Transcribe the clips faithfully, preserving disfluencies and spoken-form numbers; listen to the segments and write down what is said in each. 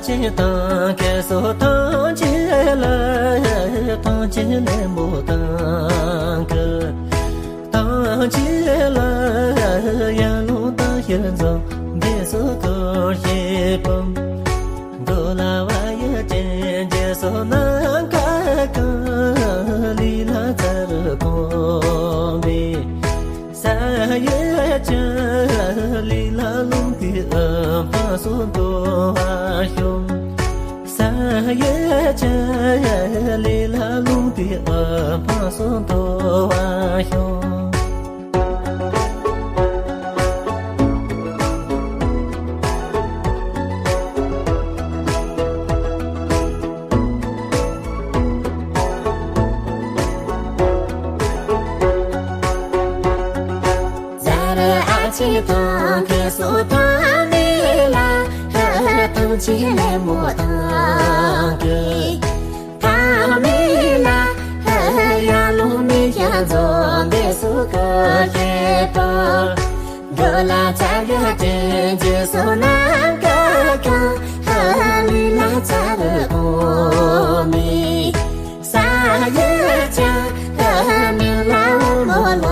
ཅེས་དང་སྐལ་བཟང་ཐམས་ཅད་ལ། ཐམས་ཅད་ལ་མོས་དང་བསྐུལ། ཐམས་ཅད་ལ་ཡར་ལུང་དང་ཞལ་འཛོམས་འདི་སོགས་སྐུ་ཞབས་ཕུལ། འགྲོ་ལ་བག་ཡོད་ཅན་རྗེས་སུ་ནམ་མཁའ་གང་། ལུས་ལ་ཚ་རུ་གོམས་པའི། ས་ཡོད་ཅན་ལུས་ལ་རླུང་གི་དབུ་འཕང་སོགས་འགྲོ་བར་ཤོག། ས་ཡོད་ཅན་ལུས་ལ་རླུང་གི་དབུ་འཕང་སོགས་འགྲོ་བར་ཤོག། ཟ་ར་ཨ་ཆེ་དང་ཁེ་སོ་ཐ་མེ་ལ། ཐང་ཆེ་ལེ་མོ་ཐང་གི་ཐ་མེ་ལ། ཡར་ལུང་མི་ཡ་འཛོམས་འདི་སོགས་སྐུ་ཞབས་ཕུལ། འགྲོ་ལ་ཚ་ཡོད་ཅན་རྗེས་སུ་ནམ་མཁའ་གང་། ལུས་ལ་ཚ་རུ་གོམས་པའི། ས་ཡོད་ཅན་མི་ལ་བུ་མོ་ལ་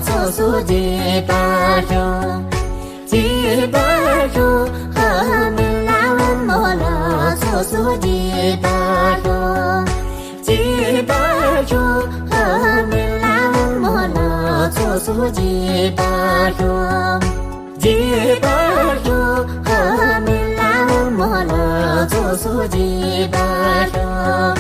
ཚོགས་སུ་བརྗིད་པར་ཤོག། བརྗིད་པར་ཤོག། མི་ལ་བུ་མོ་ལ་ཚོགས་སུ་བརྗིད་པར་ཤོག། བརྗིད་པར་ཤོག། མི་ལ་བུ་མོ་ལ་ཚོགས་སུ་བརྗིད་པར་ཤོག། བརྗིད་པར་ཤོག། མི་ལ་བུ་མོ་ལ་ཚོགས་སུ་བརྗིད་པར་ཤོག།